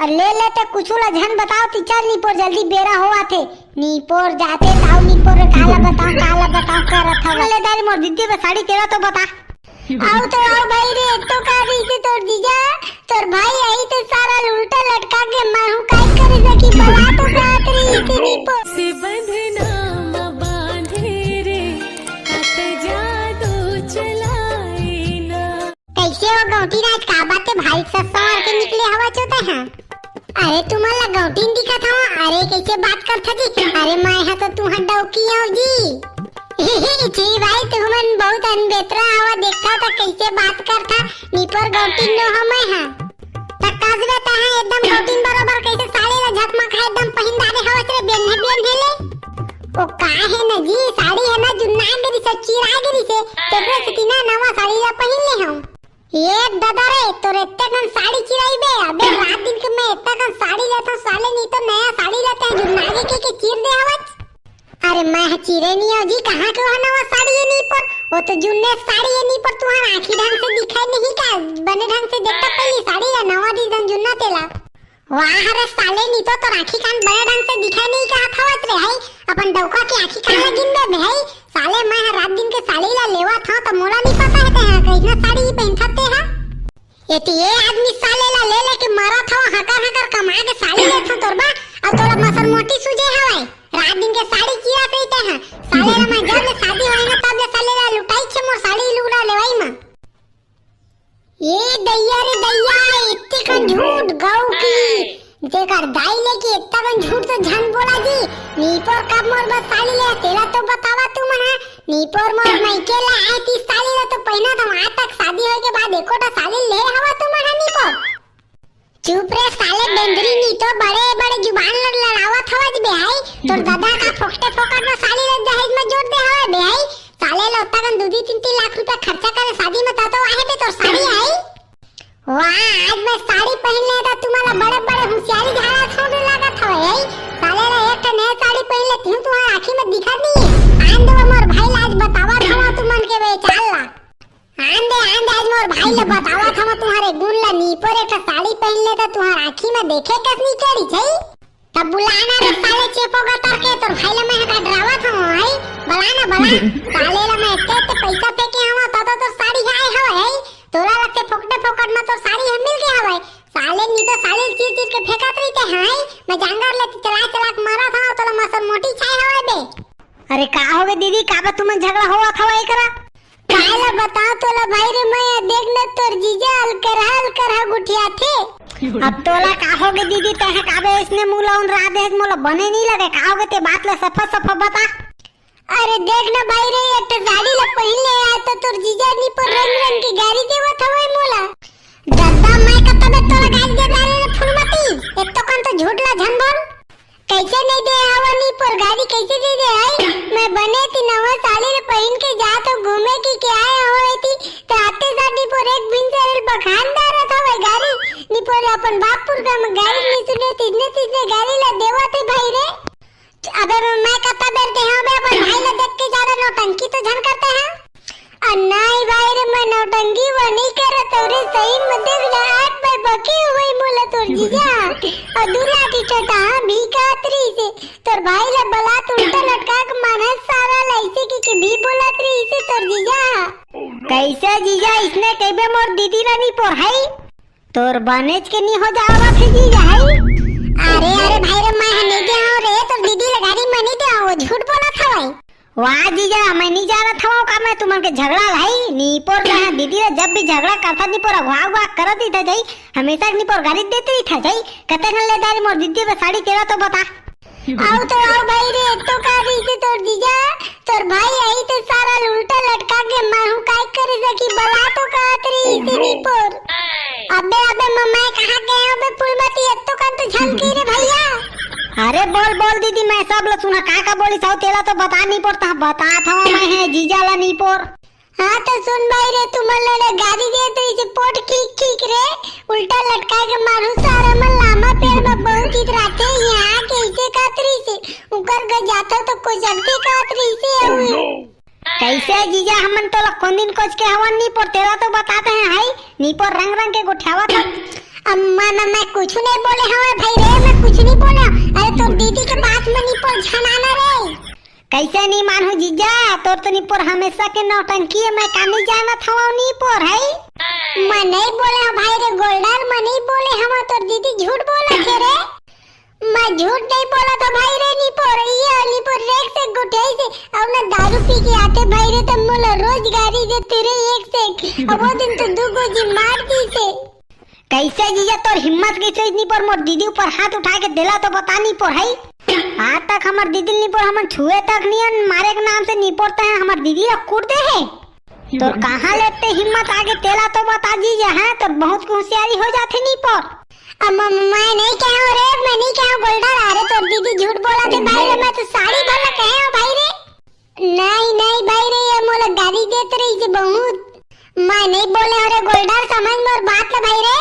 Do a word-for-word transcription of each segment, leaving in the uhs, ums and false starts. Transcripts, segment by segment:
अउ ले ले ते कुछु ला झन बताव ती, चल निपोर जल्दी बेरा होवत हे। निपोर जाते ताऊ निपोर रे, काला बताव, काला बताव करत हवे। ले दारी मोर दीदी बे साड़ी तेला तो बता। आओ तो आओ भाई रे, तो का रहिसे तोर जीजा, तोर भाई आई तो सारा उल्टा लटका के मारू, काय करे सकी बला तो का रहिसे निपोर। से बंधना म बांधे रे, अत जादू चलाए ना। कइसे हो गौंटी राज, का बात हे भाई, ससुर के निकले हवा चोता है? अरे तुमन ला गौंटी दिखत हवा, अरे कइसे बात करथा जी? अरे मैं हा तो तुहर डौकी हव जी। जी भाई तुमन बहुत अनबेतरा हवा, देखथा त कइसे बात करथा, निपोर गौंटी नो हो मैं हा। त काजरे तहां एकदम गौंटी बरोबर कइसे साड़ी ला झकमक है एकदम पहिन डारे हवस रे, बेन्हे बेन्हे ले। ओ का हे न जी, साड़ी हे ना जुन्ना गे रिसे, चिरा गे रिसे, तेकरे सेती ना नवा साड़ी ला पहिन ले हंव। ए ददा रे, तोर एत्ते कन साड़ी चिराई बे, अबे रात दिन के मैं एत्ता कन साड़ी लेथंव, साले नी तो नया साड़ी लेते हैं, जुन्ना गे के, के चीर दे हवच। अरे मैं ह चीरे नी हंव जी, कहां के ओह नवा साड़ी हे निपोर, ओ तो जुन्ने साड़ी हे निपोर, तुहर आंखी ढंग से दिखय नहीं का, बने ढंग से देखता पहिली साड़ी ला, नवा डिजाइन जुन्ना तेला। वाह रे साले, नी तो तोर आंखी कान बने ढंग से दिखय नहीं कहत हवस रे, हई अपन डौका के आंखी कान ला गिन बे, हई साले, मैं ह रात दिन के साड़ी ला लेवत हंव त मोला नी पता हे ते ह कइसना साड़ी पहिनथस ते ह। एती ए आदमी साले ला ले लेके मरत हव, हकर हकर कमा के साड़ी लेथंव तोर बा, अउ तोला मसर मोटी सूझे हवय, रात दिन के साड़ी चिरत रहिते ह। साले ला मैं जब ले शादी होय ना तब ले साले ला लुटाइच हे मोर साड़ी लुगड़ा लेवई म। ए दइया रे दइया, एत्ते कन झूठ गऊ की। जेकर दाई ले के एत्ता कन झूठ तो झन बोला जी। निपोर कब मोर बर साड़ी ले तेला तो बतावा तुमन ह। निपोर मोर मइके ला आए ती साड़ी ला तो पहिनत हंव, आज तक शादी होय के बाद एकोटा साड़ी ले हवा तुमन ह निपोर? चुप रे साले बेंदरी, नी तो बड़े बड़े जुबान लड़ लड़ावत हवस बे हई। तोर ददा का फोकटे फोकट म साड़ी ला दहेज म जोर दे हवय बे हई। साले ला ओत्ता कन दू दू तीन तीन लाख रुपया खर्चा करे शादी म, त तो आहे बे तोर साड़ी आई। वाह, आज मैं साड़ी पहिन ले त तुम्हारा बड़े बड़े होशियारी झाड़ा छोड़ लागत हवे, यही साले ला एक ठन नया साड़ी पहिन ले, तिहू तुम्हारा आँखी में दिखत नहीं है। आन दो मोर भाई ला, आज बतावत हवा तुमन के बे चाल ला। आन दे, आन दे, आज मोर भाई ला बतावत हवा तुम्हारे गुण ला, निपोर एक ठन साड़ी पहिन ले त तुम्हारा आँखी में देखे कस नहीं करी छै। तब बुलाना रे साले चेपो गतर के, तोर भाई ला मैं हा डरावत हूँ, हई? बुलाना, बुला। साले ला मैं एते एते पैसा फेंके हूँ, तो, तो तोर साड़ी आए हवे, हई? तोला लगते फोकटे फोकट में तोर साड़ी हम मिल गए हवे। साले नी तो साले चीर चीर के फेंकत रहिते, हई? मैं जांगर ले चला चला के मारत हूँ, तोला मसर मोटी छाए हवे बे। अरे का होगे दीदी, काबर तुमन झगड़ा होवत हवा एकरा? काय ला बताओ तोला भाई रे, मैं देख न तोर जीजा अलकरहा अलकरहा गुठियाथे। अब तोला का होगे दीदी, तैं काबे इसने मुंह ला उनरा देस, मोला बने नहीं लगे, का होगे ते बात ला सफा सफा बता। अरे देख न भाई रे, एक ठो साड़ी ला पहिन ले आए तो तोर जीजा निपोर रंग रंग के गारी देवत हवे मोला। दद्दा मैं कतबे तोला गारी दे डारे रे फुलमती, एक तो कन तो झूठ ला झन बोल। कैसे नहीं दे हवा निपोर गारी, कैसे नहीं दे आई? मैं बने ती नवा साड़ी रे पहिन के जात हो घूमे की के आए हो एती, तो आते साथ निपोर एक बिन सरल बखान दारत हवे गारी। निपोर अपन बाप पुरखा में गारी नहीं सुने, तिजने तिजने गारी ला देवा थे भाई रे। अबे मैं कत्ता बेर दे हूँ बे, अपन भाई ला देख के ज्यादा नौटंकी तो झन करते हैं। अ, नहीं भाई रे, मैं नौटंकी वो नहीं करत हूँ रे, सही में देख ना, आज मैं बके हुए मोला तोर जीजा। अउ दू लाठी चटा भी कात रही से, तोर भाई ला बला तू उल्टा लटका के मानस सारा ला ऐसे की, की भी बोलत रही से तोर जीजा। कैसे जीजा, इसने कहबे मोर दीदी ला निपोर हई? तोर बनेच के नी हो जावा थे जीजा, हई? अरे, अरे भाई रे, मैं ह नहीं दे हूँ रे, तोर दीदी ला गारी मैं नहीं दे हूँ, वो झूठ बोलत हवय। वाह जीजा, मैं नहीं जानत हवं का मैं तुमन के झगड़ा ला, हई? निपोर ला दीदी ला जब भी झगड़ा करथा निपोर अगवा अगवा करत रहिथा जाई, हमेशा निपोर गारी देते रहिथा जाई। कते घन ले दारी मोर दीदी बर साड़ी तेला तो बता। आओ तो आओ भाई रे, तो का रही से तोर जीजा, तोर भाई आई तो सारा उल्टा लटका के मारू, काय करे सकी बला तो कात रही से निपोर। अबे, अबे, म-, मैं कहाँ गए हूँ बे फूलमती, एक तो कन तो झलकी रे भैया। अरे बोल, बोल दीदी, मैं सब ला सुना, का, का बोली था, तेला तो बता निपोर, ता बता था मैं है जीजा ला निपोर। हाँ, तो सुन भाई रे, तुमन ला गारी देत रही से पोट खींच खींच रे, उल्टा लटका के मारू सारा मन लामा पेड़ में बहुत इतराते, यहाँ कैसे कात रही से, उकर घर जाता तो कुछ अगते कात रही से, अउ कैसे जीजा, हमन तोला कोन दिन कोच के हवन निपोर, तेला तो बताते हैं, हाई निपोर रंग रंग के गोठियावत हन। अम्मा, मैं, मैं कुछ नहीं बोले हवं भाई रे, मैं कुछ नहीं बोले हवं। अरे तोर दीदी के बात में निपोर झन आना रे। कैसे नहीं मानहूं जीजा, तोर तो निपोर हमेशा के नौटंकी हे, मैं का नहीं जानत हवं निपोर है। मैं नहीं बोले हवं भाई रे गोल्डर, मैं नहीं बोले हवं, तोर दीदी झूठ बोलत हे रे। मैं झूठ नहीं बोलत हवं भाई रे निपोर, ये निपोर रेक से गुठियाइस हे, अउ ना दारू पी के आथे भाई रे, त मोला रोज गारी देथे रे एक से। अब वो दिन तो दू गो जी मार दीस हे। कैसे जीजा तोर हिम्मत कैसे निपोर मोर दीदी ऊपर हाथ उठा के देला तो बता निपोर है। आज तक हमर दीदी निपोर हमन छुए तक नहीं हन, मारे के नाम से निपोर तैं हमर दीदी ला कूट दे हे। तोर कहाँ ले ते हिम्मत आगे तेला तो बता जीजा, हैं? तोर बहुत होशियारी हो जाथे निपोर। अब म-, मैं नहीं कहूँ रे, मैं नहीं कहूँ गोल्डर, अरे तोर दीदी झूठ बोलत हे भाई रे, मैं तो साड़ी भर ला कहे हवं भाई रे। नहीं, नहीं भाई रे, ये मोला गाली देत रहिस हे बहुत। मैं नहीं बोले हवं रे गोल्डर, समझ मोर बात ला भाई रे।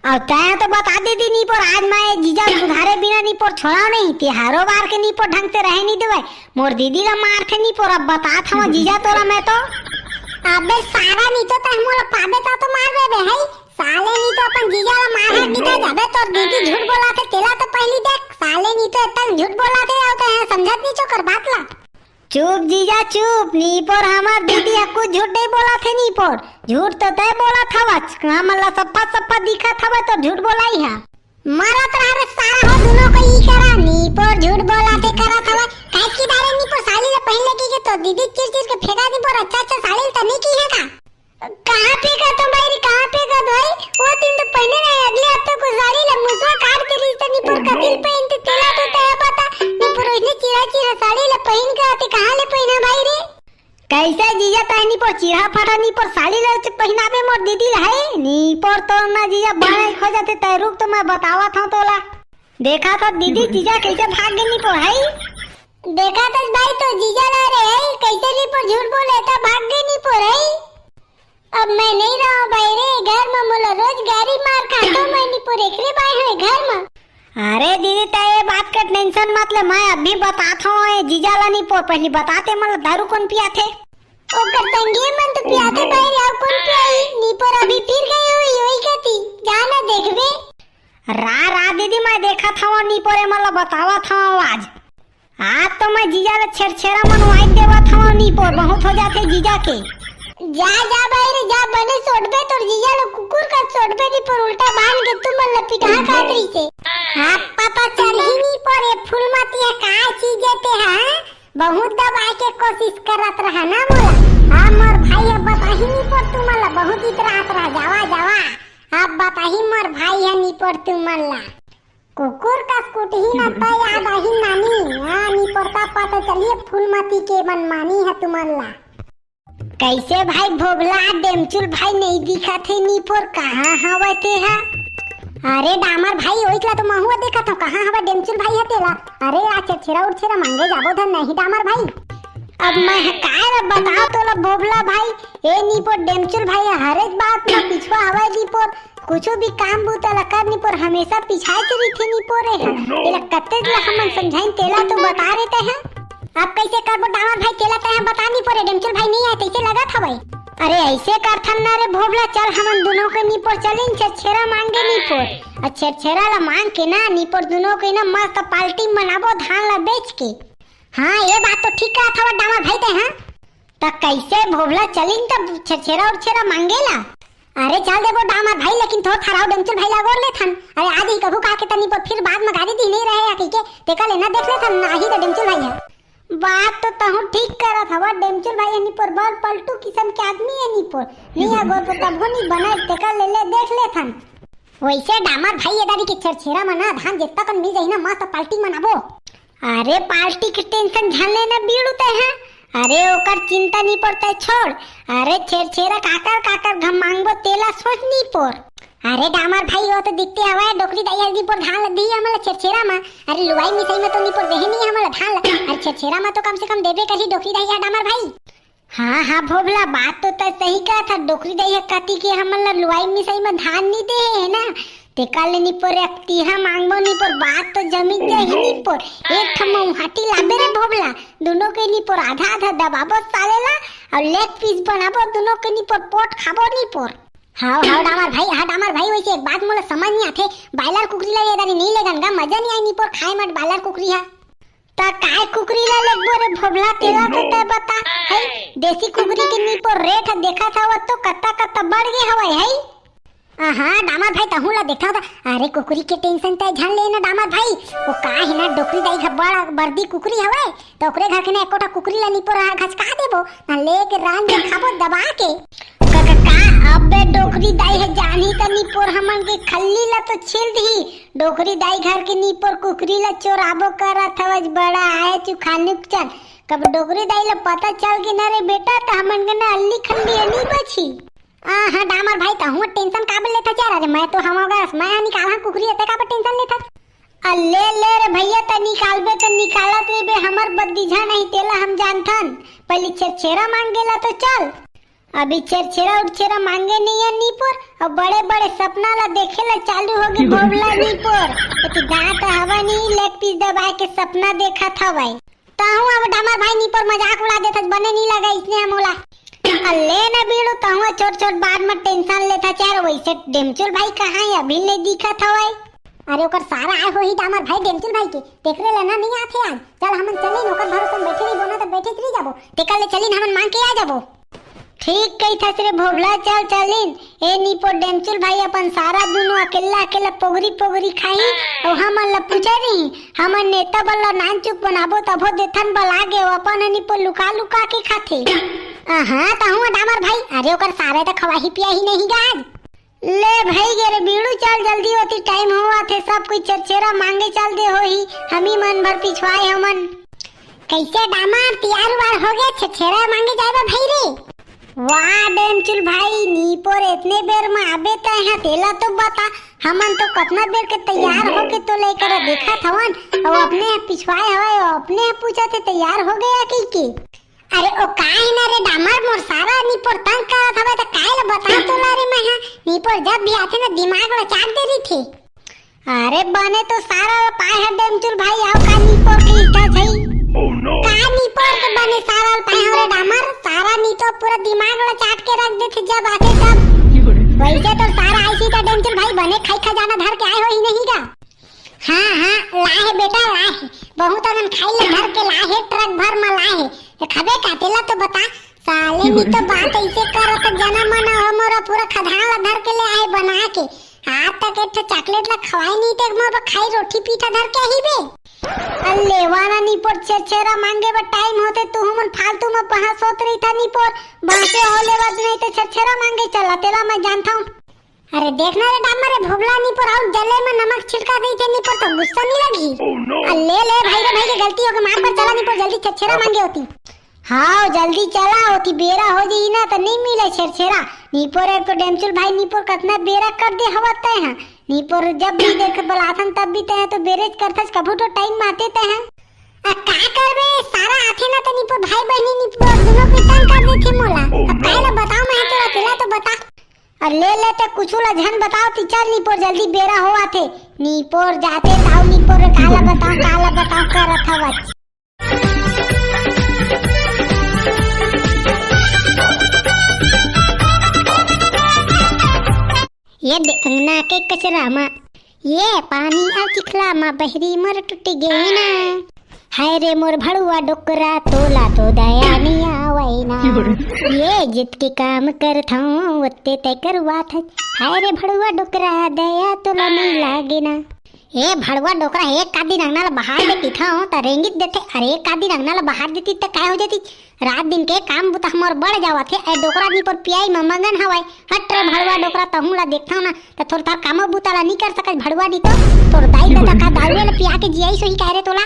अब तैं तो बता दीदी निपोर, आज मैं जीजा सुधारे बिना निपोर छोड़ा नहीं, तिहारो बार के निपोर ढंग से रहे नहीं देवय, मोर दीदी ला मारथे निपोर, अब बतात हवं जीजा तोला मैं तो। अबे सारा नहीं तो तैं मोला पाबे ता तो मार देबे है, साले नहीं तो अपन जीजा ला मार है किधर जाबे, तोर दीदी झूठ बोलत हे तेला तो पहली देख, साले नहीं तो इतना झूठ बोलत हे, अउ तैं समझत नहीं चोकर बात ला। चुप जीजा चुप, निपोर हमर दीदी ह कुछ झूठ नहीं बोलत हे निपोर, झूठ तो तैं बोलत हवच, हमन ला सप्पा सप्पा दिखत हवय तोर झूठ बोलाई ह। मरत रह रे सारा हो दुनों को ई करा, निपोर झूठ बोलत हे करत हवय, काहे कि बारे निपोर साड़ी ला पहिन ले के तो दीदी चिर चिर के फेंका निपोर, अच्छा अच्छा साड़ी ला तनी की है का? कहाँ फेंकत हवं भाई रे, कहाँ फेंकत हवं भाई? वो दिन तो पहिने रहे, अगले हफ्ते को साड़ी ला मुसवा काट के रहिस त निपोर कतिल पहिनते तेला तो तैं बता। निपोर ओइसने चिरा चिरा साड़ी ला पहिन के आथे, कहाँ ले पहिना भाई रे? कैसे जीजा तैं निपोर चिरा फटा निपोर साड़ी ला पहिनाबे मोर दीदी ला है? निपोर तो ना जीजा बने खो जाथे, तैं रुक तो मैं बतावत हवं तोला। देखा तो दीदी जीजा कैसे भाग गे निपोर है। देखा तो भाई तो जीजा ला रे है, कैसे निपोर झूठ बोले त भाग गे निपोर है। अब मैं नहीं रहूं भाई रे, घर में मोला रोज गारी मार खाथों मैं निपोर एकरे बाय हवे घर में। अरे दीदी, तैं ये बात का tension मत ले, मैं अभी बतात हवं, ये जीजा ला निपोर, पहली बता ते मन ला दारू कोन पियाथे? ओकर संगी मन तो पियाथे भाई रे, अउ कोन पियाही? निपोर अभी फिर गई होही, वही कहती, जाना देखबे। रा, रा दीदी, मैं देखत हवं निपोर, ये मन ला बतावत हवं आज। आज तो मैं जीजा ला छेरछेरा मनवाई देवत हवं निपोर, बहुत हो जाथे जीजा के। जा, जा भाई रे, जा, बने सोटबे तोर जीजा ला कुकुर का सोटबे निपोर, उल्टा बांध के तुमन ला पिटहा खात रहिसे। हाँ, पता चलही निपोर, ये फूलमती ह का चीज हे ते ह, हाँ? बहुत दबाए के कोशिश करत रहा ना मोला। हाँ, मोर भाई ह बताही निपोर तुमन ला, बहुत इतरात रहा, जावा, जावा। अब बताही मोर भाई ह निपोर तुमन ला। कुकुर कस कुटही न त याद आही नानी। हाँ, निपोर त पता चलिए फूलमती के मनमानी ह तुमन ला। कैसे भाई भोभला, डेमचुल भाई नहीं दिखत हे निपोर, कहाँ हवय ते ह? अरे डामर भाई, ओइच ला तो महूँ देखत हूँ, कहाँ हवय डेमचुल भाई ह तेला? अरे आ छेरछेरा उरछेरा मांगे जाबो धन नहीं डामर भाई। अब मैं ह काय ला बताओ तोला भोभला भाई, ए निपोर डेमचुल भाई ह हरेक बात में पिछुआ हवय निपोर, कुछु भी काम बूता ला कर निपोर, हमेशा पिछाए के रहिथे निपोर ए ह। एला कते ला हमन समझाइन, तेला तो बता रे तैं ह। अब कैसे करबो डामर भाई, तेला तैं ह बता निपोर, ए डेमचुल भाई नहीं आए, तैसे लगत हवय। अरे ऐसे करथन ना रे भोभला, चल हमन दुनों के निपोर चलिन छेरछेरा मांगे निपोर। अउ छेरछेरा ला मांग के ना निपोर दुनों के ना मस्त पार्टी मनाबो धान ला बेच के। हाँ, ये बात तो ठीक कहत हवय डामर भाई तैं ह। त कैसे भोभला चलिन त छेरछेरा उरछेरा मांगे ला? अरे चल देबो डामर भाई, लेकिन थोर थराव डेमचुल भाई ला अगोर लेथन। अरे आज ही कभू का के तनी पर फिर बाद में गारी दी नहीं रहे या कहिके, तेकर ले ना देख लेथन, नाही त डेमचुल भाई ह। बात तो तहूँ ठीक करत हवा डेमचुल भाई, हनी पर बड़ पलटू किसम के आदमी हे नी पर। नहीं अगोर तो तभो नहीं बनय, तेकर ले, ले देख लेथन। वैसे डामर भाई, ये दारी के छेरछेरा में ना धान जेतना कन मिल जाही ना, मस्त पार्टी मनाबो। अरे पार्टी के tension झन ले ना बीड़ू तैं ह। अरे ओकर चिंता नी पर तैं छोड़। अरे छेरछेरा काकर काकर घर मांगबो तेला सोच नी पर। अरे डामर भाई, वो तो दिखते हवय डोकरी दाई ह नी पर धान ल दिही हमला छेरछेरा म। अरे लुवाई मिसाई म तो नी पर देहे नहीं हमला धान ल। अरे छेरछेरा म तो कम से कम देबे करही डोकरी दाई ह डामर भाई। हाँ, हाँ, भोभला, बात तो तैं सही कहत हस, डोकरी दाई ह कती के हमन ल लुवाई मिसाई म धान नी दे हे ना, तेकर ले नी पर एक तिहा मांगबो नी पर बात तो जमीन जाही नी पर, एक ठन मऊहाटी लाबे रे भोभला, दुनों के नी पर आधा आधा दबाबो साले ला, अउ leg piece बनाबो दुनों के नी पर पोट खाबो नी पर। हाव हाव डामर भाई, हाँ डामर भाई, वइसे एक बात मोला समझ नइ आथे, बायलर कुकरी ला ये दारी नइ लेगन गा, मजा नइ आय निपोर खाय म बायलर कुकरी हा। त काय कुकरी ला लेगबो रे भोभला, तेला तो तैं बता। है, देसी कुकरी के निपोर रेट ह देखत हवत तो कत्ता कत्ता बढ़ गे हवय है। हाँ डामर भाई, तहूँ ला देखत हवत। अरे कुकरी के टेंशन तैं झन ले ना डामर भाई, वो का हे ना डोकरी दाई घर बड़ बरदी कुकरी हवय, त ओकरे घर के ना एको ठा कुकरी ला निपोर हा घचका देबो ना, लेके रांध के खाबो दबा के। का, का, का? अबे डोकरी दाई ह जानही त निपोर हमन के खल्ली ला तो छील दिही। डोकरी दाई घर के निपोर कुकरी ला चोराबो करत हवस, बड़ा आय चुखानुक चल। कब डोकरी दाई ला पता चल गे ना रे बेटा, त हमन के ना अल्ली खल्ली ह नइ बचही। आ, हाँ डामर भाई, तहूँ टेंशन काबर लेथस यार? अरे मैं तो हवं गा, मैं निकालहूँ कुकरी, तैं काबर टेंशन लेथस? अल्ले ले रे भइया, त निकालबे त निकालत रहिबे, हमर बद्दी झन आही तेला हम जानथन। पहिली छेरछेरा मांगे ला तो चल। अभी छेरछेरा उरछेरा मांगे नइ हे निपोर, अउ बड़े बड़े सपना ला देखे ला चालू होगे भोभला निपोर। एती दांत हवा नहीं, लेग पीस दबाए के सपना देखत हवय। तहूँ अब डामर भाई निपोर मजाक उड़ा देथस, बने नइ लगे इसने हमोला। अल्ले न बीड़ू, तहूँ छोट छोट बात म टेंशन लेथस यार, वइसे डेमचुल भाई कहाँ हे, अभी नइ दिखत हवय। अरे ओकर सारा आय होही डामर भाई डेमचुल भाई के, तेकरे ले ना नइ आथे आज। चल हमन चलिन, ओकर भरोसा म बइठे रहिबो ना त बइठे रहि जाबो, तेकर ले चलिन हमन मांग के आ जाबो। ठीक कहिथस रे भोभला, चल चलिन। ए निपोर डेमचुल भाई अपन सारा दुनो अकेल्ला अकेल्ला पोगरी पोगरी खाही, अउ हमन ला पूछे रही, हमन नेता बल्ला नान चुक बनाबो तभो देथन बला गे, अपन ह निपोर लुका लुका के खाथे। अहाँ तहूँ डामर भाई, अरे ओकर सारा त खवाही पियाही नहीं गा आज। ले भई गे रे बीड़ू, चल जल्दी होती, टाइम होवत हे, सब कोई छेरछेरा मांगे चल दे होही, हमी मन भर पिछवाए हमन। कइसे डामर, तियार उवार हो गे, छेरछेरा मांगे जाए बर भई रे? वाह डेमचुल भाई, निपोर एतने बेर म आबे तैं ह, तेला तो बता, हमन तो कतना बेर के तैयार होके तो लेकर देखत हवन, अउ अपने ह पिछवाए हवय, अउ अपने ह पूछत हे तैयार हो गे या कहिके। अरे ओ काय ना रे डामर, मोर सारा निपोर तंग करत हवय त काय ल बतांव तोला रे मैं ह। निपोर जब भी आथे ना दिमाग ल चाट दे रहिथे। अरे बने तो सारा ल पाए ह डेमचुल भाई, अउ का निपोर के इच्छा छई? का निपोर के बने सारा ल पाए हो रे डामर? सारा नी तो पूरा दिमाग ल चाट के रख देथे जब आथे तब। वइसे तो सारा आइसी त डेमचुल भाई बने खाई खजाना धर के आए होही नहीं गा। हाँ, हाँ, लाए हे बेटा, लाए हे। बहुत अकन खाई ला धर के लाए हे, ट्रक भर म लाए हे। ए, खाबे का? तेला तो बता। साले, नी तो बात अइसे करत, जना मना हो मोर पूरा खदान ला धर के ले आए बना के। आज तक एक ठो चॉकलेट ला खवाए नहीं, ते मोर बर खाई रोटी पीठा धर के आही बे। अल्ले, वाना निपोर छेरछेरा मांगे बर टाइम होथे, तुहू मन फालतू म पहां सोत रहिथा निपोर। बांचे हो लेवत नहीं ते छेरछेरा मांगे चला, तेला मैं जानथंव। अरे देख ना रे डामर, रे भोभला निपोर अउ जले म नमक छिड़का देथे निपोर, त गुस्सा नइ लगही? अरे ले ले भाई रे भाई के गलती होगे, माफ कर, चला निपोर जल्दी छेरछेरा मांगे होती। हाँ जल्दी चला होती, बेरा हो जही ना त नइ मिले छेरछेरा। निपोर एक तो डेमचुल भाई निपोर कतना बेरा कर दे हवत तैं ह। निपोर जब भी देख बलाथन तब भी तैं ह तो बेरेज करथस, कभू तो टाइम म आते तैं ह। अब का करबे, सारा आथे ना त निपोर भाई बहिनी निपोर दुनो कोई तंग कर देथे मोला। अब काय ला बतांव मैं तोला, तेला तो बता। अरे ले ले, ते कुछु ला झन बताव, ती चल निपोर, जल्दी बेरा होवत हे। निपोर जाते ताऊ निपोर रे, काला बताव, काला बताव करत हवच। ये दे अंगना के कचरा मा, ये पानी अउ चिखला मा बहरी मोर टूट गे ना। हाय रे मोर भड़ुआ डोकरा, तोला तो दया नइ आवय ना। ये जितके काम करथंव, ओतके तैं करवाथस। हाय रे भड़ुआ डोकरा, दया तोला नइ लागे ना। ए भड़ुआ डोकरा, एक आध दिन अंगना ला बहार देतिस त रेंगित देथे। अरे एक आध दिन अंगना ला बहार देतिस त काय हो जातिस? रात दिन के काम बुता हमर बढ़ जावत हे। ए डोकरा निपोर पियाई म मगन हवय। हट रे भड़ुआ डोकरा, तहूं ला देखथंव ना, त थोर थार कामो बुता ला नइ कर सकस भड़ुआ नी तो। तोर दाई ददा का दारुए ला पिया के जियाइस होही काय रे तोला?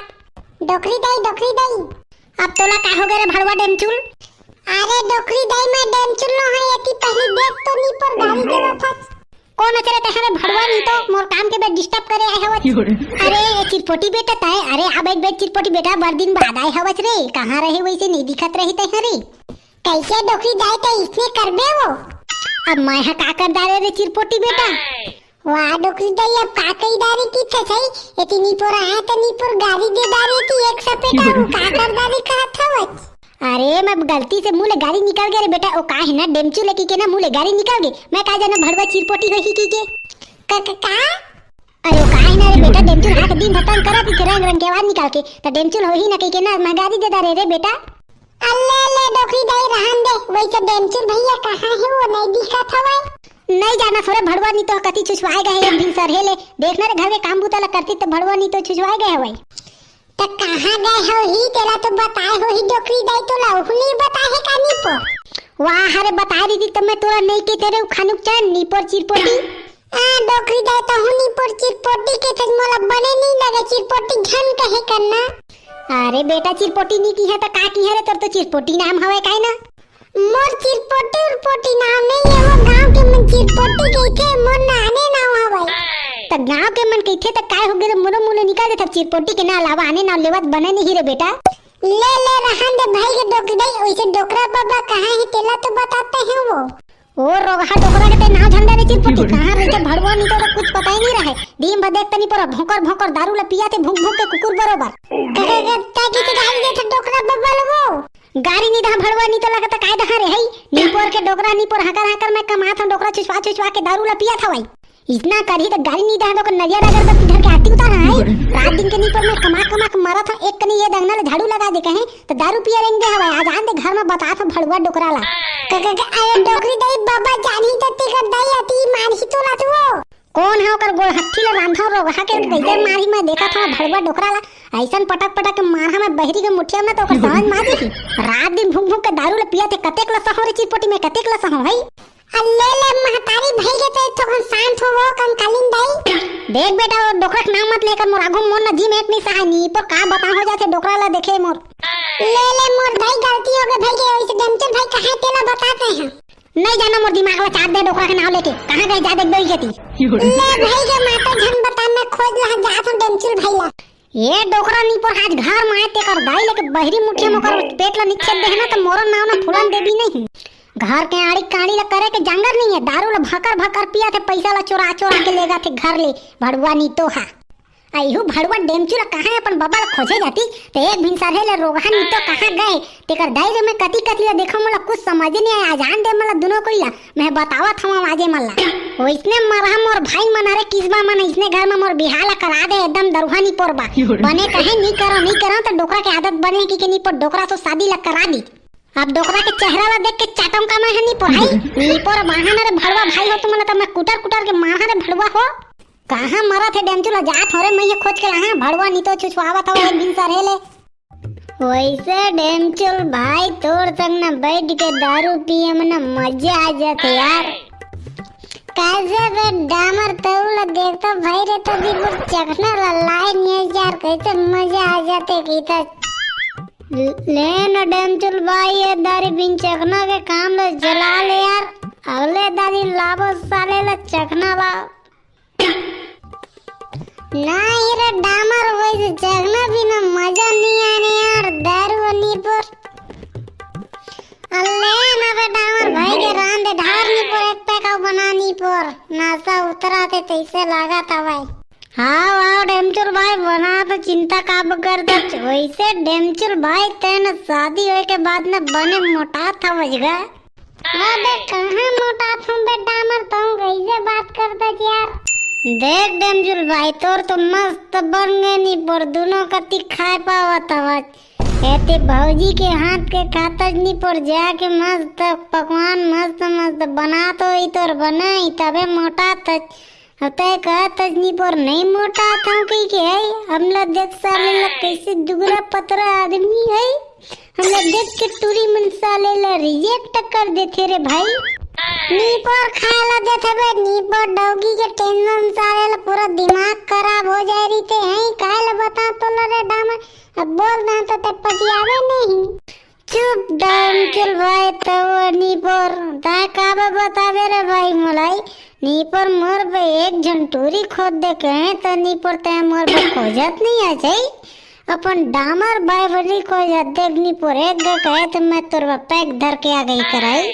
डोकरी दाई, डोकरी दाई। अब तोला का होगे रे भड़ुआ डेमचुल? अरे डोकरी दाई, मैं डेमचुल नो हंव, एती पहिली देख तो निपोर गारी देवत हस। कोन अच रे तैं ह रे भड़ुआ नी तो, मोर काम के बेर डिस्टर्ब करे आए हवच। अरे ए चिरपोटी बेटा तैं, अरे आ बइठ बइठ चिरपोटी बेटा, बड़ दिन बाद आए हवच रे, कहां रहे वइसे नइ दिखत रहे तैं ह रे। कइसे डोकरी दाई तैं इसने करबे वो? अब मैं ह का कर डारे रे चिरपोटी बेटा? वाह डोकरी दाई, अब का कही डारे किथे छई? एती निपोर आए त निपोर गारी दे डारे ती एक सपेटा, वो का कर डारे कहत हवच? अरे, मैं गलती से मुंह ले गारी निकल गे रे बेटा, ओ का हे ना डेमचुल हे कहिके ना मुंह ले गारी निकल गे। मैं का जाना भड़वा चिरपोटी होही कहिके। क-, क-, का? अरे, ओ का हे ना रे बेटा डेमचुल, हाथ दिन भतन करत रहिथे रंग रंग के आवाज निकाल के, त डेमचुल होही ना कहिके ना मैं गारी दे डारे रे बेटा। अल्ले ले डोकरी दाई रहन दे, वइसे डेमचुल भइया कहाँ हे, ओ नइ दिखत हवय। नइ जाना थोरे भड़वा नी तो कति छुछवाए गए हे एक दिन सरहे ले, देखना रे घर के काम बूता ला करती त भड़वा नी तो छुछवाए गए हवय। त कहाँ गए होही, तेला तो बताए होही डोकरी दाई, तोला ओहू नइ बताए हे का नीपोर? वाह, अरे बताए रहितिस त मैं तोला नइ कहितेंव रे, ओ खानुक चैन नीपोर चिरपोटी। आ, डोकरी दाई तहूँ नीपोर चिरपोटी कहिथस, मोला बने नइ लगे, चिरपोटी झन कहे करना। अरे बेटा, चिरपोटी नइ किहे त का किहे रे, तोर तो चिरपोटी नाम हवय काय ना? मोर चिरपोटी उरपोटी नाम नइ हे, वो गांव के मन चिरपोटी कहिथे, मोर ना आने नाम हवय। त गांव के मन कहिथे त काय हो गे रे, मोरो मुंह ले निकल देथे, चिरपोटी के ना अलावा आने नाम लेवत बने नहीं रे बेटा। ले, ले, रहन दे भाई के डोकरी दाई, वइसे डोकरा बाबा कहाँ हे, तेला तो बताते हैं वो। ओ रोगहा डोकरा के ते नाव झन ले रे चिरपोटी, कहाँ रहिथे भड़वा नी तो कुछ पता ही नइ रहे। दिन भर देख तनी पर भोंकर भोंकर दारू ला पियाथे भूंक भूंक के कुकुर बरोबर। क-, क-, क-, तैं कइसे गारी देथे डोकरा बाबा ल वो? गारी नइ दहा भड़वा नी तो लगत काय दहा रे हई। नीपोर के डोकरा नीपोर हाकर हाकर मैं कमात हंव, डोकरा छुछवा छुछवा के दारू ला पियात हवय। अइसना करही त गारी नइ दहा, ओकर नरियर अगरबत्ती धर के आरती उतार हई। रात दिन के नीपोर मैं कमा कमा के मरत हंव, एक कनी ये अंगना ले झाड़ू लगा दे कहें त दारू पिए रेंग दे हवय। आज आन दे घर में बतात हंव भड़वा डोकरा ला। क-, क-, क-, अरे डोकरी दाई बाबा जानही त तेकर दाई अति मारही तोला तो वो। कोन हे ओकर गोड़ हत्थी ला रांधव रोगहा के कइसे मारही मैं देखत हंव भड़वा डोकरा ला। अइसन पटक पटक के मारहा मैं बहिरी के मुठिया में त ओकर समझ में आ जाही। रात दिन भूंक भूंक के दारू ला पियाथे, कतेक ला सहंव रे चिरपोटी मैं, कतेक ला सहंव हई। अल्ले ले महतारी भई गे ते थोकन शांत हो वो कंकालीन दाई। देख बेटा, वो डोकरा के नाम मत लेकर मोर आगू मोर ना जी में एक नइ सहाय नीपोर का बता हो जाथे डोकरा ला देखे मोर। ले ले मोर भाई गलती हो गे भई गे, वइसे डेमचुल भाई कहाँ हे तेला बताते हैं। नइ जाना मोर दिमाग ला चाट दे डोकरा के नाम लेके, कहाँ गए जा देख दो इज्जती। ले भई गे माता झन बता, मैं खोज ला जात हंव डेमचुल भाई ला। ये डोकरा नीपोर आज घर में आए तेकर दाई लेके बहिरी मुठिया में ओकर पेट ला निच्छेद देहे ना त मोरो नाव ना फूलन देवी नहीं। घर के आड़ी काड़ी ला करे के जांगर नइ हे, दारू ला भकर भकर पियाथे, पइसा ला चोरा चोरा के लेगाथे घर ले भड़वा नी तो हा। अइहू भड़वा डेमचुल कहाँ हे अपन बबा ला खोजे जाती, त एक भिनसरहे ले रोगहा नी तो कहाँ गए, तेकर दाई ले मैं कति कति ला देखंव, मोला कुछ समझ नइ आए। आज आन दे मोला दुनो कोई ला, मैं बतावत हंव आजे मन ला। वइसने मरहा मोर भाई मन हरे किसबा मन, अइसने घर में मोर बिहाव ला करा दे, एकदम दरुहा नीपोर बा। बने कहे नइ करंव, नइ करंव त डोकरा के आदत बने हे कहिके नीपोर डोकरा से शादी ला करा दी। अब डोकरा के चेहरा ला देख के चाटंव का मैं ह नीपोर हई। नीपोर बाहन रे भड़वा भाई हो तुमन ला त मैं कुटर कुटर के मारहा रे भड़वा हो। कहाँ मरत हे डेमचुल, जात हंव रे मैं ये खोज के लाहूं, भड़वा नी तो छुछवावत हवय एक भिनसरहे ले। वइसे डेमचुल भाई तोर संग ना बैठ के दारू पिए में ना मजा आ जाथे यार। कइसे बे डामर तहूं ला देखथंव भाई रे, त बिल्कुल चखना ला लाए नइ हे यार, कइसे मजा आ जाथे कहिथस। ले न डेमचुल भाई, ये दारी बिन चखना के काम ला चला ले यार। अगले दारी लाबो साले ला चखना ला। ना हीरा डामर, वइसे चखना बिना मजा नइ आने यार, दारू नीपोर। अल्ले ना बे डामर भाई के रांधे ढार नीपोर, एक पैक अउ बना नीपोर, नशा उतराथे तइसे लागत हवय। हाँ, वाह, डेमचुल भाई, बना तो चिंता काबर करथस। वइसे डेमचुल भाई, तैं न शादी होए के बाद न बने मोटात हवस गा। अबे, कहाँ मोटात हूँ बे डामर, तहूँ कइसे बात करथस यार। देख डेमचुल भाई, तोर तो मस्त बन गे नीपोर, दुनों कति खाए पावत हवस। एती भौजी के हाथ के खाथस नीपोर, जाके मस्त पकवान मस्त मस्त बनात होही तोर बनाई, तभे मोटाथस। अब तैं कहथस नीपोर नइ मोटात हूँ कहिके हे, हमला देख साले ला कइसे दुगरा पतरा आदमी हे, हमला देख के टूरी मन साले ला reject कर देथे रे भाई। नीपोर खाए ला देथे बे, नीपोर डौकी के tension साले ला पूरा दिमाग खराब हो जाए रहिथे हे, काहे ला बतावं तोला रे डामर, अब बोल दहूँ त तैं पतियाबे नहीं। चुप डेमचुल भाई, तहूँ नीपोर, तैं काबर बताबे रे भाई मोला। नीपोर मोर बर एक झन टूरी खोज दे कहें त नीपोर तैं मोर बर खोजत नइ हस। अपन डामर भाई बर नइ खोजत, देख नीपोर एक गा कहे त मैं तोर बर पैक धर के आ गई कराई।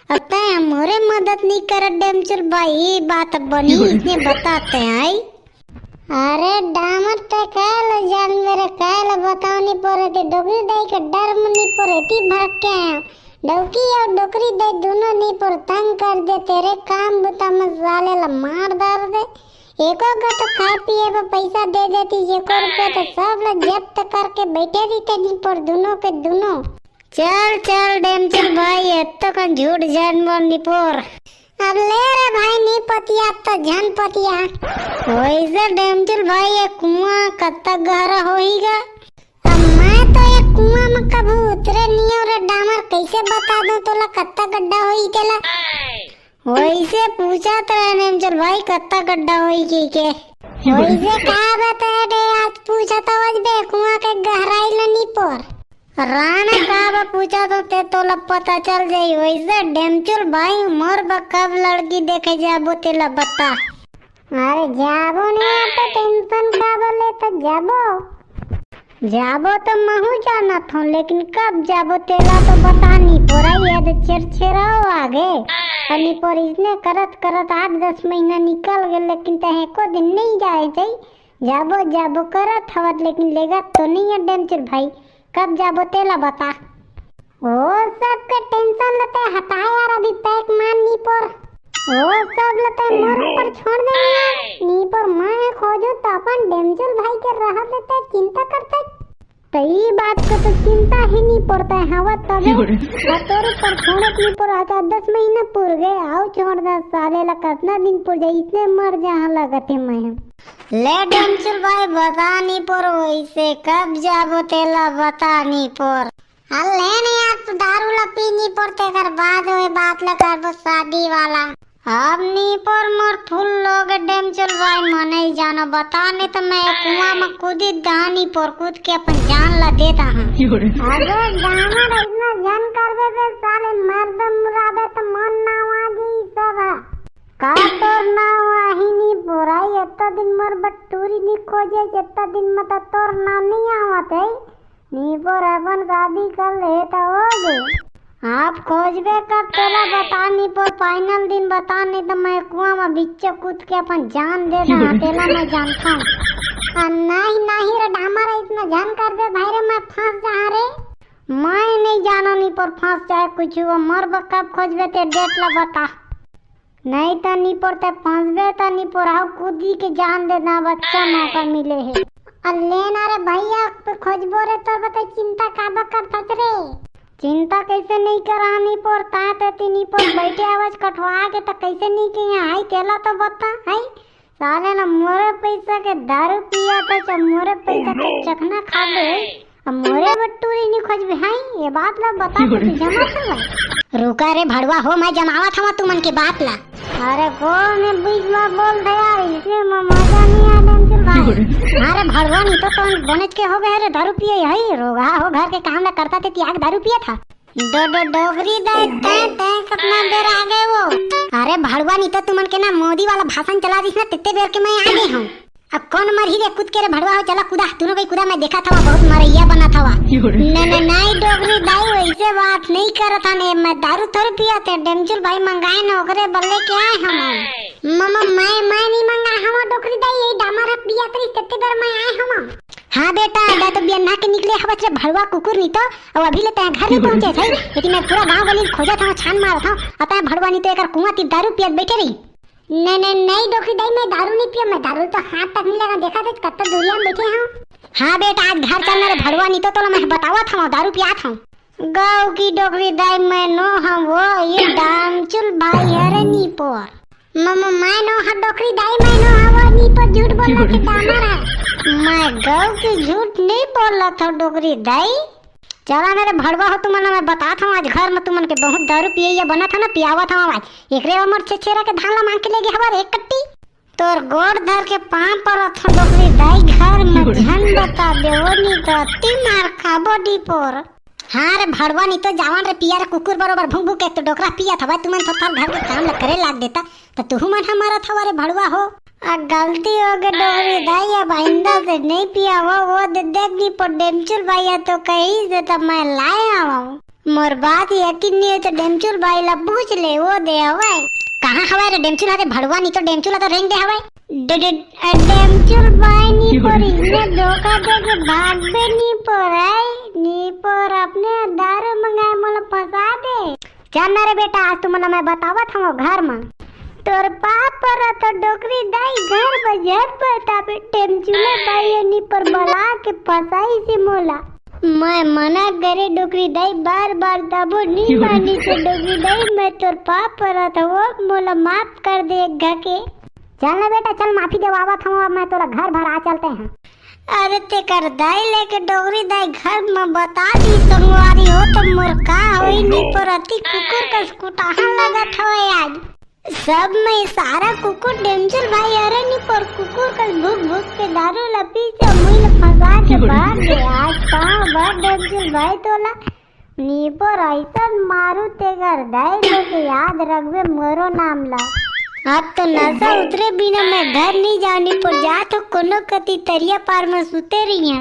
अब तैं मोरे मदद नइ करत डेमचुल भाई, ये बात बनी, अइसने बताते आई। अरे डामर, ते काल जानबे रे, काल बताओ निपोर, ते डोकरी दाई के डर में निपोर एती भाग के आयो। डौकी अउ डोकरी दाई दुनो निपोर तंग कर देते रे, काम बुता में साले ला मार डार दे। एको गा तो खाए पिए बर पैसा दे देती, एको रुपया तो सब ला जब्त करके बैठे रहिते निपोर, दुनो के दुनो। चल चल डेमचुल भाई, एतो कन झूठ झन बोल निपोर। अब ले रे भाई, नी पतिया तो झन पतिया। वैसे डेमचुल भाई, ये कुआं कत्ता गहरा होही गा? अब मैं तो ये कुआं में कभू उतरे नी हो रे डामर, कैसे बता दूं तोला कत्ता गड्ढा होही तेला? वैसे पूछत रहे डेमचुल भाई, कत्ता गड्ढा होही के के। वैसे का बता दे, आज पूछत हवस बे कुआं के गहराई ल निपोर। राना का बा पूछत हो ते तोला पता चल जाई। वैसे डेमचुल भाई, मोर बर कब लड़की देखे जाबो तेला बता। अरे जाबो नहीं, तो टेंशन का बा ले तो जाबो। जाबो तो महू जानत हूँ, लेकिन कब जाबो तेला तो बता निपोर। ये तो छेरछेराओ आगे। और निपोर इसने करत करत आठ दस महीना निकल गए, लेकिन तहे एको दिन नहीं जाए जाई। जाबो जाबो करत हवत, लेकिन लेगत तो नहीं है डेमचुल भाई। कब जाबो तेला बता। ओ सब के टेंशन ल ते हटा यार, अभी पैक मार निपोर। ओ सब ल ते मोर ऊपर छोड़ दे यार। निपोर मैं खोजो तो अपन डेमचुल भाई के रहत ले ते चिंता करते। त ई बात के तो चिंता ही नी पड़ता है, हवा तबे। और तोर ऊपर छोड़त निपोर, आज दस महीना पुर गए, आओ छोड़ दे साले ला, कितना दिन पुर जाए, इसने मर जहाँ लगत है मैं। ले डेमचुल भाई, बता निपोर, वैसे कब जाबो तेला बता निपोर। अल्ले ने यार, तू दारू ला पी निपोर, तेकर बाद ओए बात ला करबो शादी वाला। अब निपोर मोर फुल लोगे डेमचुल भाई, मने जानो बता, नहीं तो मैं कुआं में कूदी दा निपोर, कूद के अपन जान ला दे दा हाँ। अबे गाना इतना जन कर दे बे साले, मर्द मुरादे तो मन ना आवा जी सब है। का तोर नाव आही निपोर? आई एत्ता दिन मोर बटूरी नी खोजे, एत्ता दिन में तो तोर नाव नहीं आवत है। निपोर अपन शादी कर ले तो हो गए। आप खोजबे कब तेला बता निपोर, फाइनल दिन बता, नहीं तो मैं कुआं में बिच्चे कूद के अपन जान दे दा, तेला मैं जानता हूँ। आ, नहीं, नहीं रे डामर, इतना जान कर दे भाई रे, मैं फंस जा रे। मैं नहीं जानो निपोर, फंस जाए कुछ हुआ, मोर बर कब खोजबे ते डेट ला बता। नहीं त निपोर ते फंसबे त निपोर, हाउ कूदी के जान दे दा, बच्चा मौका मिले है। अल्ले ना रे भैया, पे खोजबो रे तोर बता, चिंता काबर करथस रे? चिंता कैसे नहीं करा निपोर, ता ते ती निपोर बैठे आवाज कटवा के त कैसे नहीं के यहाँ आई तेला तो बता, है? साले ना मोरे पैसा के दारू पिया था, च-, मोरे पैसा के चखना खा दे। अब मोरे बटूरी नहीं खोजबे, हाई, ये बात ला बता, तू जमा था भाई। रुका रे भड़वा हो, मैं जमावत हवा तुमन के बात ला। अरे कौन है बीच में बोल दे यार, इसमें म-, मजा नहीं आ रहा हमके भाई। अरे भड़वा नहीं तो तुम बनेच के हो गए रे, दारू पिए है, रोगा हो घर के काम ला करता थे, त्याग दारू पिया था। डो-, डो-, डोगरी दे, तै, तै कितना देर आ गए वो? अरे भड़वा नहीं तो तुमन के ना मोदी वाला भाषण चला दिस ना, तितने देर के मैं आ गए हूँ। अब कौन मरही रे, कूद के रे भड़वा हो, चला कूदा, तूनो कहीं कूदा, मैं देखा था बहुत मरैया बना था। न, न, नहीं डोगरी दाई, वैसे बात नहीं करत हन, मैं दारू थोड़ी पिया थे, डेमचुल भाई मंगाए न, ओकरे बल्ले के आए हम। मम, मैं, मैं नहीं मंगा, हम डोगरी दाई, यही डामर है पिया तरी, तेते देर मैं आए हम। हाँ बेटा, दा तो बियन्ना के निकले हवस रे भड़वा कुकुर नहीं तो, अब अभी ले तय घर नहीं पहुँचे थे, लेकिन मैं पूरा गाँव गली खोजा था, छान मारा था, अतः भड़वा नहीं तो एक कुआं ती दारू पियत बैठे रही। नहीं, नहीं, नहीं डोकरी दाई, मैं दारू नहीं पिया, मैं दारू तो हाथ तक नहीं लगा, देखा थे कत्ता दूरिया में बैठे हैं। हाँ बेटा, आज घर चलना रे भड़वा, नहीं तो तोला मैं बतावा था, दारू पिया था। गाँव की डोकरी दाई मैं नो हम वो, ये डामचुल भाई है रे नीपोर। मम, मैं नो हा डोकरी दाई, मैं नो हा वो नीपोर, झूठ बोलना के डामर है। मैं गाँव की झूठ नहीं बोला था डोकरी दाई। चला ना रे भड़वा हो, तुमन ला मैं बतात हूँ, आज घर में तुमन के बहुत दारू पियैया बना था ना, पियावा था आज। एकरे बर मोर छेछेरा के धान ला मांग के ले गे हवा रे एक कट्टी। तोर गोड़ धर के पाँव परत हूँ डोकरी दाई, घर में झन बता दे, वो नहीं तो अति मार खाबो नीपोर। हाँ रे भड़वा, नहीं तो जावन रे पिया रे कुकुर बरोबर भूक भूक, एक तो डोकरा पिया था भाई, तुमन थोर थार घर के काम ला करे लाग देता, तो तुहू मन हमारा था रे भड़वा हो। आ गलती हो गई डोकरी दाई, अब आइंदा से नहीं पिया वो, वो दे देख नीपोर डेमचुल भाई है तो कही से तब मैं लाए आवा हूँ। मोर बात यकीन नहीं है तो डेमचुल भाई ला पूछ ले, वो दे हवे। कहाँ हवे रे डेमचुल? अरे भड़वा नहीं तो डेमचुल तो रेंग दे हवे। डे-, डे-, डेमचुल भाई, नी पोर, इन्हें धोखा दे के भाग बे, नी पोर, आई, नी पोर, अपने दारू मंगाए मोला फंसा दे। चल ना रे बेटा, आज तुमन ला मैं बतावत हूँ घर में। तोर पाप पर तो डोकरी दाई घर बजर पर ताबे डेमचुले भाई नी पोर बला के फंसाई से मोला। मैं मना करे डोकरी दाई बार बार, तबो नी मानी से डोकरी दाई, मैं तोर पाप पर तो वो मोला माफ कर दे एक घके। चल ना बेटा, चल माफी देवावत हूँ, अब मैं तोला घर भर आ चलते हैं। अरे तेकर दाई लेके डोकरी दाई घर में बता दी संगवारी हो तो मोर का होई, नी पोर अति कुकुर कस कुटाहा लगत हवे आज। सब में सारा कुकुर डेमचुल भाई, अरे नी पोर कुकुर कस भूक भूक के दारू ला पी से मुई ला फंसा के बाहर ले आज पाँव भर डेमचुल भाई तोला। नी पोर ऐसन मारू तेकर दाई लोग याद रखबे मोरो नाम ला। अब तो नशा उतरे बिना मैं घर नी जानी पर जा तो कोनो कति तरिया पार में सुते रहिया।